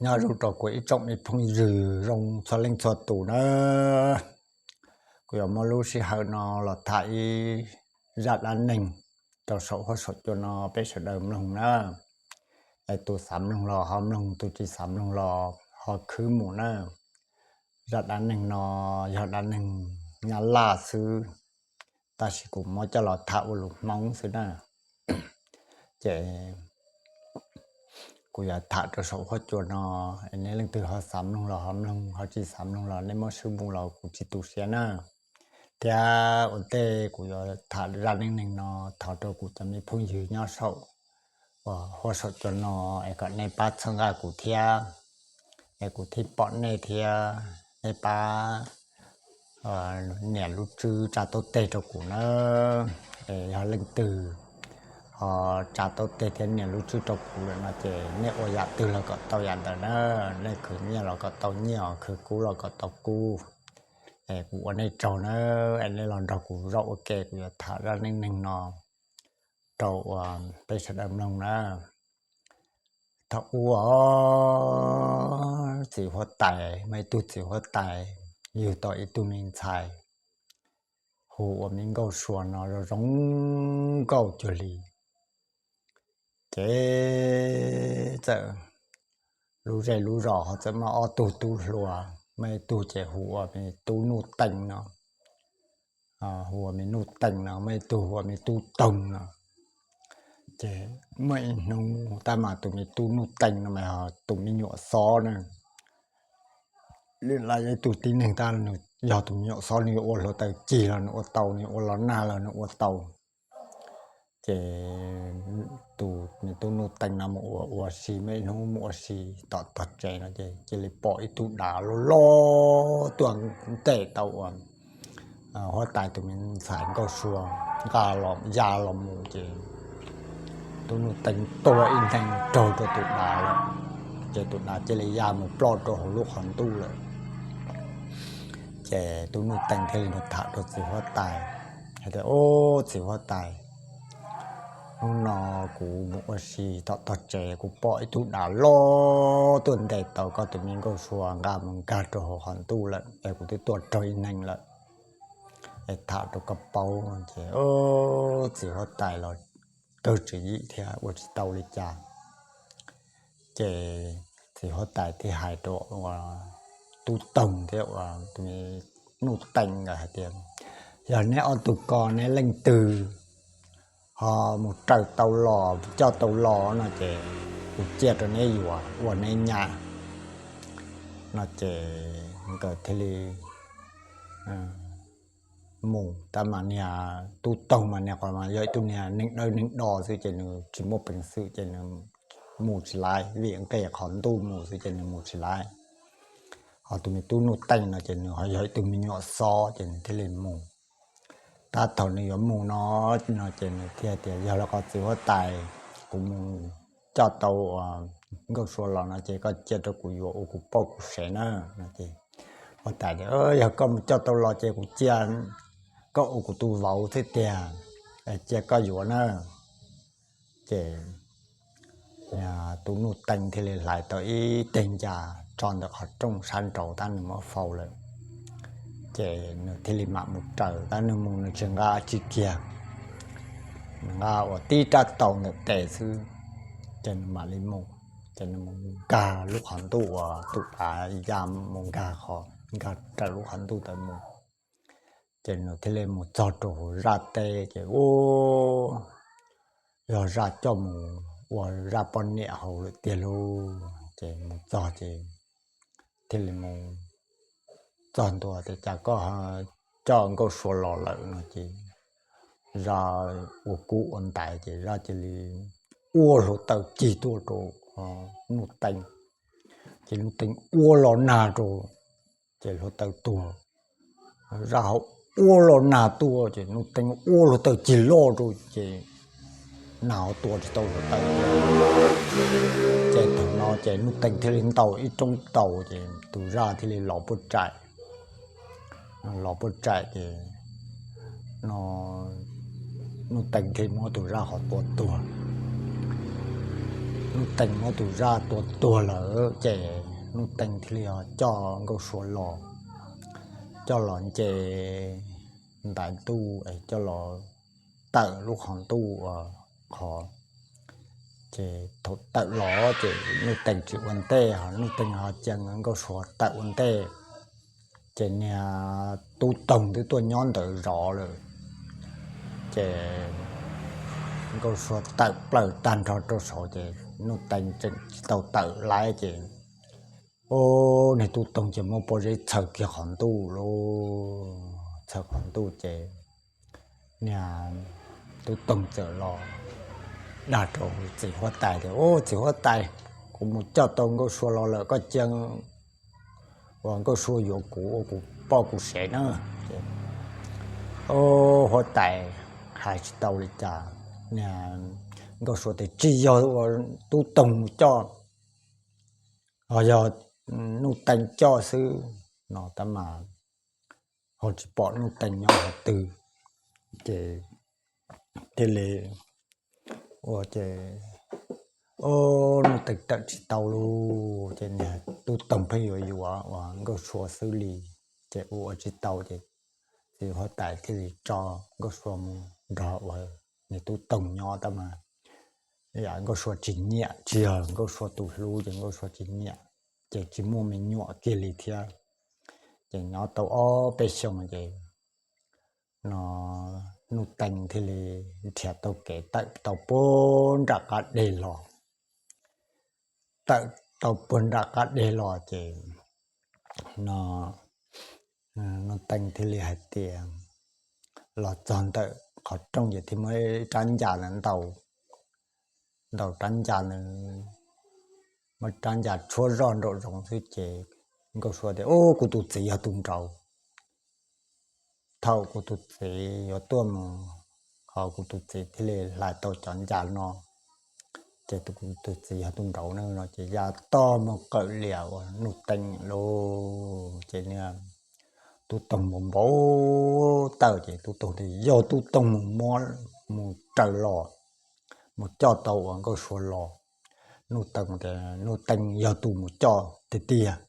Nyob zoo rau kuv ib tsoom me phooj ywg zoo txhua leej txhua tus na. Kuv yuav muab lub sij hawm no los tham ib zaj dab neeg rau saum huab saum cua no peb sawv daws mloog na. Es tus xav mloog los ho mloog, tus tsis xav mloog los ho khwb mus na. Zaj dab neeg no yog dab neeg Nyab Laj xwb, tab sis kuv muab coj los tham ua lus Hmoob xwb na. Ces kuv yuav tham rau saum huab cua no, es nej leej twg ho xav mloog los ho mloog, ho tsis xav mloog los nej muab swb mus los kuv tsis tu siab na. Thiab ua ntej kuv yuav tham zaj dab neeg no, thov rau kuv cov me phooj ywg nyob saum huab saum cua no es kom nej pab txhawb nqa kuv thiab, es kuv thiaj pom nej thiab nej pab nias lub tswb tsa taub teg rau kuv na. Es yog leej twg ho tsa taub teg thiab nias lub tswb rau kuv lawm no ces nej ua yam twg los kom tau yam ntawd na, nej khwv nyiaj los kom tau nyiaj, khwv kub los kom tau kub. Es kuv ua nej tsaug na, es nej los nrog kuv zaum ua ke, kuv yuav tham zaj dab neeg no rau peb sawv daws mloog na. Thaum ub, txiv huab tais, muaj ib tug txiv huab tais yug tau ib tug me ntxhais hu ua me Nkauj Sua no zoo zoo nkauj cuag li. Ces txawm lub zej lub zos ho txawm muaj ob tug tub hluas, muaj ib tug ces hu ua me Tub Nuj Teej no, hu ua me Nuj Teej no, muaj ib tug hu ua me Tub Toog no. Ces muaj ib hnub tab mas tus me Tub Nuj Teej no mas yog tus me nyuam xob na. Lwm lawv yog ib tug tib neeg tab nws yog tus me nyuam xob, nws yuav ua hluav taws cig los nws ua tau, nws ua los nag los nws ua tau. Ces tus me Tub Nuj Teej no mus ua ua si, muaj ib hnub mus ua si tom tog tsev no ces cia li pom ib tug dav loj loj tuaj ntes tau ua huab tais tus me ntxhais Nkauj Sua nqa los ya los mus ces Tub Nuj Teej tua ib neeg raug rau tus dav lawm, ces tus dav cia li ya mus ploj rau hauv lub qhov ntuj lawm. Ces Tub Nuj Teej thiaj li mus tham rau txiv huab tais hais tias, Ub, txiv huab tais, hnub no kuv mus ua si tom tog tsev, kuv pom ib tug dav loj tuaj ntes tau koj tus me Nkauj Sua nqa mus nkag rau hauv qhov ntuj lawm es kuv twb tua raug ib neeg lawm, es tham rau koj paub. Ces txiv huab tais los kawg tswv yim thiab ua tsis tau li cas. Ces txiv huab tais thiaj hais rau ua Tub Toog thiab ua tus me Nuj Teej nkawd hais tias, Yog neb ob tug ko neb leej twg ho mus raws tau los, coj tau los no ces kuv cia rau neb yuav ua neb nyab no. Ces nkawd thiaj li mus. Tab mas niag Tub Toog mas niag qhov mas yog ib tug niag neeg dawb neeg do xwb ces nws tsis muaj peev xwm ces nws mus tsis laiv, vim nqes qhov ntuj mus xwb ces nws mus tsis laiv. Ho tus me Tub Nuj Teej no ces nws ho yog ib tug me nyuam xob ces nws thiaj li mus. Tab thaum nws yuav mus no, no ces nws thiaj tias, Yog li ko txiv huab tais, kuv mus coj tau Nkauj Sua los no ces koj cia rau kuv yuav ua kuv poj kuv sev na. No ces huab tais tias, Yog koj mus coj tau los ces kuv cia koj ua kuv tus vauv xwb tiag, cia koj yuav na. Ces Tub Nuj Teej thiaj li hlais tau ib teg ncas tso ntawm qhov rooj sab nraud tab nws muab faus lawm. Ces nws thiaj li mam mus raws, tab nws mus nws tsis nqa tsi kiag, nws nqa ua tib rab taus ntawm tes xwb, ces nws mam li mus. Ces nws mus nkag lub qhov ntuj uas tus dav ya mus nkag, nkag raws lub qhov ntuj ntawd mus. Ces nws thiaj li mus txog rau hauv zaj teb ces ua yog zaj coj mus ua zaj poj niam hauv lawm tiag lauj. Ces mus txog ces thiaj li mus txog ntua tias, Cas koj coj Nkauj Sua los lawm? No ces zaj ua kub ua ntaiv ces zaj cia li ua hluav taws cig tuaj rau Nuj Teej. Ces Nuj Teej ua los nag rau, ces hluav taws tuag. Zaj ho ua los nag tuaj ces Nuj Teej ua hluav taws cig loj rau ces nag ho tua tsis tau hluav taws. Ces thaum no ces Nuj Teej thiaj li ntaus ib roob taus ces tus zaj thiaj li los puag tsaim. Los puag tsaim ces no Nuj Teej thiaj muab tus zaj ho tua tuag. Nuj Tees muab tus zaj tua tuag lawm ces Nuj Tees thiaj li coj Nkauj Sua los, coj los nce ntais ntuj es coj los tawm lub qhov ntuj uas qhov. Ces thaum tawm los ces Nuj Tees tsis ua ntej, ho Nuj Tees ho cia Nkauj Sua tawm ua ntej. Ces niag Tub Toog twb tuaj nyob ntawd zov lawm. Ces Nkauj Sua tawm plaws tag nrho rau saud ces Nuj Tees tseem tsis tau tawm laib ces, o, niag Tub Toog ces muab pob zeb txhaws kiag qhov ntuj lauj, txhaws qhov ntuj ces niag Tub Toog txawm los dag rau txiv huab tais tias, Ub, txiv huab tais, kuv mus coj tau Nkauj Sua los lawm, koj cia uas Nkauj Sua yuav kuv ua kuv poj kuv sev na. Ces huab tais hais tsis tau li cas, niag Nkauj Sua tias, Tsis yog uas Tub Toog mus coj, ho yog Nuj Tees coj xwb no tab mas ho tsis pom Nuj Tees nyob qhov twg. Ces thiaj li ua ces, o, Nuj Tees tawm tsis tau lauj. Ces niag Tub Toog pheej yuav yuav uas Nkauj Sua xwb li, ces ua ua tsis tau ces txiv huab tais thiaj li tso Nkauj Sua mus nrog uas niag Tub Toog nyob tab mas Nkauj Sua tsis nyiam, tsis yog Nkauj Sua tus hlub ces Nkauj Sua tsis nyiam, ces tsis muaj me nyuam kiag li thiab. Ces nyob tau ob peb xyoos ces no Nuj Tees thiaj li nrhiav tau kev tawm tau puag nram qab deg los. Tawm tau puag nram qab deg los ces no Nuj Tees thiaj li hais tias, los txog ntawm qhov rooj ces thiaj muab rab ncas na ntaus, ntaus rab ncas na, muab rab ncas tshuab zoj nraum zoov xwb ces Nkauj Sua tias, Ub, kuv tus txiv yog tus nraud. Thaum kuv tus txiv yuav tuaj mus, ho kuv tus txiv thiaj li hlais tau cov ncas no, ces kuv tus txiv yog tus nraud na no ces ya tog muag qawm lias uas Nuj Tees lauj. Ces niag Tub Toog mus npau taws ces Tub Toog tias yog Tub Toog mus muab, mus raws los, mus coj tau uas Nkauj Sua los. Nuj Tees tias Nuj Tees yog tus mus coj tiag tiag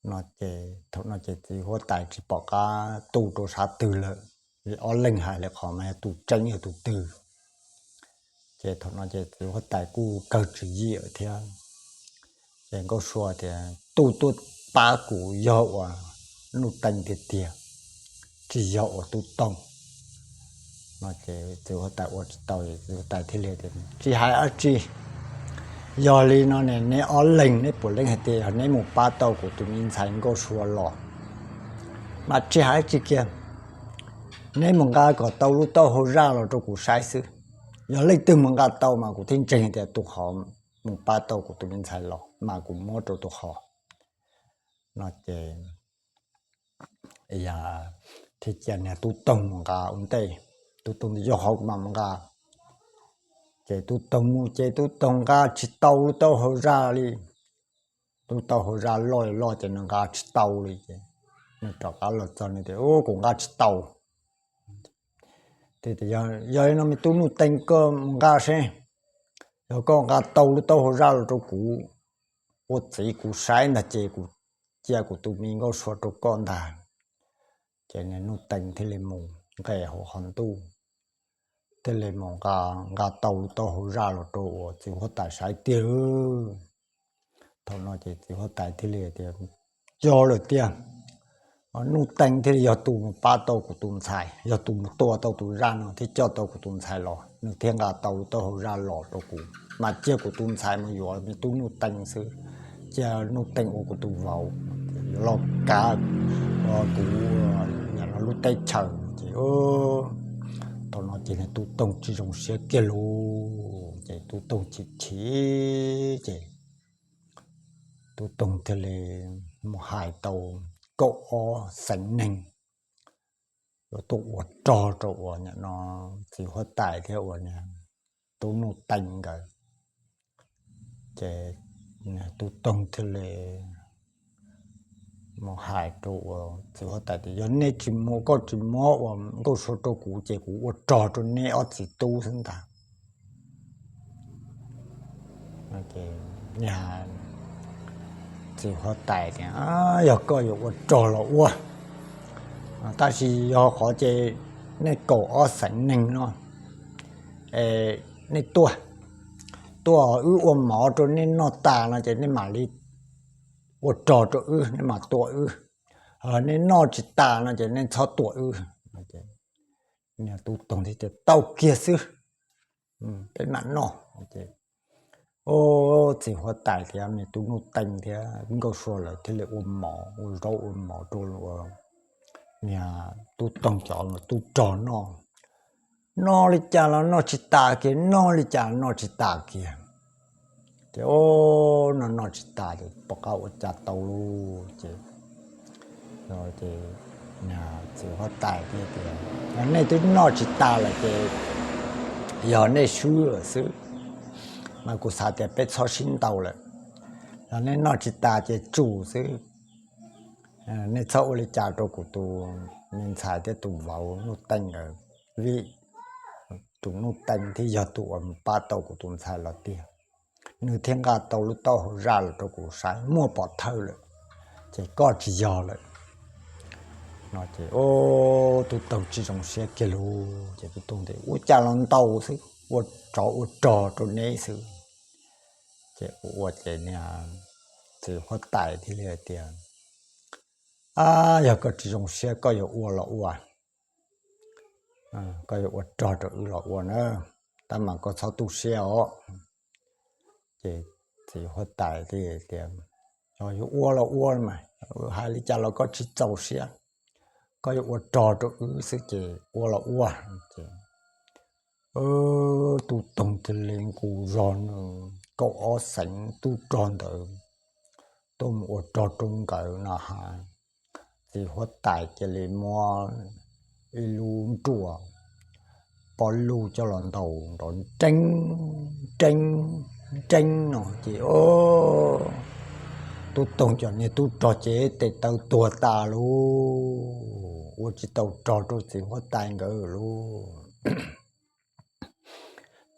no ces thaum no ces txiv huab tais tsis pom qab tu rau sab twg lawm, ob leeg hais li qhov mas yog tus tseeb yog tus twg. Ces thaum no ces txiv huab tais kuj kawg tswv yim thiab. Ces Nkauj Sua tias, Tus tuaj pab kuv yog uas Nuj Tees tiag tiag, tsis yog uas Tub Toog no ces txiv huab tais ua tsis tau, txiv huab tais thiaj li tias, Tsis hais dab tsi, yog li no ne neb ob leeg neb puav leej hais tias yog neb mus pab tau kuv tus me ntxhais Nkauj Sua los, mas tsis hais dab tsi kiag, neb mus nqa kom tau lub taub hau zaj los rau kuv saib xwb. Yog leej twg mus nqa tau mas kuv thiaj ntseeg tias tus qhov mus pab tau kuv tus me ntxhais los mas kuv muab rau tus qhov no ces thiaj cia niag Tub Toog mus nqa ua ntej. Tub Toog tias, Yog qhov kuv mam mus nqa. Ces Tub Toog mus ces Tub Toog nqa tsis tau lub taub hau zaj li. Lub taub hau zaj loj loj ces nws nqa tsis tau li ces nws rov qab los txog nws tias, Ub, kuv nqa tsis tau. Yog li no me tub Nuj Tees, koj mus nqa seb, yog koj nqa tau lub taub hau zaj los rau kuv ua txiv kuv saib ntag ces kuv cia kuv tus me Nkauj Sua rau koj ntag. Ces niag Nuj Tees thiaj li mus nqes hauv qhov ntuj, thiaj li mus nqa, nqa tau lub taub hau zaj los rau uas txiv huab tais saib tiag. Thaum no ces txiv huab tais thiaj li tias, Yog lawm tiag, Nuj Tees thiaj li yog tus mus pab tau kuv tus ntxhais, yog tus mus tua tau tus zaj no thiab coj tau kuv tus ntxhais los, nws thiaj nqa tau lub taub hau zaj los rau kuv, mas cia kuv tus ntxhais mus yuav me tub Nuj Tees xwb, cia Nuj Tees ua kuv tus vauv, yuav los kav kuv lub teb chaws. Ces thaum no ces niag tub Toog tsis zoo siab kiag lauj, ces tub Toog chim chim ces tub Toog thiaj li mus hais tau kaum ob xeev neeg yuav tuaj ua rog rau uas nim no txiv huab tais thiab uas tub Nuj Tees nkawd. Ces tub Toog thiaj li mus hais rau uas txiv huab tais tias, Yog nej tsis mus, koj tsis muab uas Nkauj Sua rau kuv ces kuv ua rog rau nej ob txiv tub xwb ntag. Ces niag txiv huab tais tias, Yog koj yuav ua rog los ua, tab sis yog qhov ces nej kaum ob xeem neeg no, es nej tuaj, tuaj wb ua mov rau nej noj tas no ces nej mam li ua rog rau wb, nej mam tua wb. Nej noj tsis tas no ces nej txhob tua wb. Niag tub toog thiaj tias, Tau kiag xwb, peb mam noj. Txiv huab tais thiab me tub Nuj Teej thiab Nkauj Sua lawv thiaj li ua mov, ua zaub ua mov rau niag tub toog cov tub rog noj. Noj li cas los noj tsis tas kiag, noj li cas los noj tsis tas kiag. Ces noj noj tsis tas ces pom qab ua cas tau lauj. Ces ces txiv huab tais thiaj tias, Nej twb noj tsis tas lawm ces yog nej swb lawm xwb, mas kuv xav tias peb txhob sib ntaus lawm. Yog nej noj tsis tas ces tsum xwb. Nej txhob ua li cas rau kuv tus me ntxhais thiab tus vauv Nuj Teej lawm, vim tus Nuj Teej thiaj yog tus uas mus pab tau kuv tus ntxhais los tiag. Nws thiaj nqa tau lub taub hau zaj los rau kuv saib muaj pov thawj lawm, ces koj tsis yog lawm. No ces tub toog tsis zoo siab kiag lauj. Ces tub toog tias, Ua cas los ntaus xwb, ua tsov ua rog rau neb xwb. Ces ua ua ces niag txiv huab tais thiaj li hais tias, Yog koj tsis zoo siab koj yuav ua los ua, koj yuav ua rog rau wb los ua na, tab mas koj txhob tu siab os. Ces txiv huab tais thiaj tias, Yog yuav ua los ua mas, hais li cas los koj tsis txaus siab, koj yuav ua rog rau wb xwb ces ua los ua. Ces tub toog thiaj li nqus zog nws kaum ob xeev tub rog ntawd tuaj mus ua rog rau nkawd no ha. Txiv huab tais cia li muab ib lub nruas pob lug coj los ntaus nrov nreeb nreeb nreeb no ces tub toog cov niag tub rog ces tes taw tuag tas lauj, ua tsis tau rog rau txiv huab tais nkawd lauj.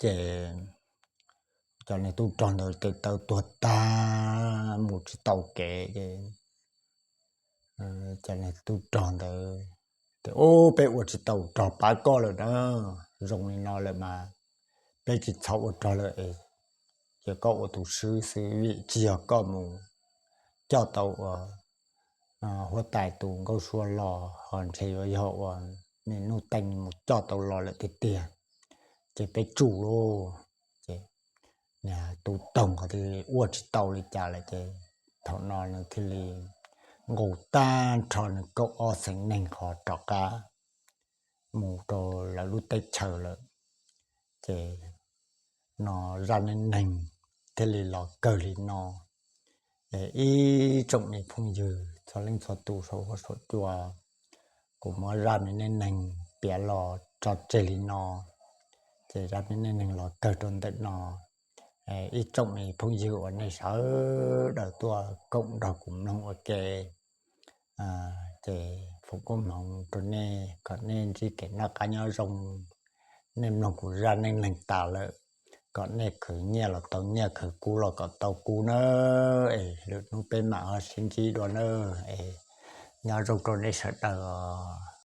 Ces cov niag tub rog ntawd tes taw tuag tag mus tsis tau kev ces cov niag tub rog ntawd tias, Ub, peb ua tsis tau rog pab koj lawm na, zoo li no lawm mas peb tsis txhob ua rog lawm es cia koj ua tus swb xwb, vim tsis yog koj mus coj tau ua huab tais tus Nkauj Sua los ho ntshe yuav yog ua me Nuj Teej mus coj tau los lawm tiag tiag, ces peb tsum lauj. Ces niag tub toog qhov twg ua tsis tau li cas lawm ces thaum no nws thiaj li nqus tag nrho nws kaum ob xeev neeg qhov rov qab mus rau lawv lub teb chaws lawm. Ces no zaj neej neeg thiaj li los kawg li no. Ib tsoom me phooj ywg txhua leej txhua tus saum huab saum cua, kuv muab zaj me neej neeg piav los tso tseg li no. Ces zaj me neej neeg los kawg rau ntawm no. Ib tsoom me phooj ywg uas nej sawv daws tuaj koom nrog kuv mloog ua ke, ces foom koob hmoov rau nej kom nej ntsib kev noj qab nyob zoo. Nej mloog kuv zaj neej neeg tas lawm, kom nej khwv nyiaj los tau nyiaj, khwv kub los kom tau kub nawb. Es lwm hnub peb mam ho sib ntsib dua nawb. Es nyob zoo rau nej sawv daws os.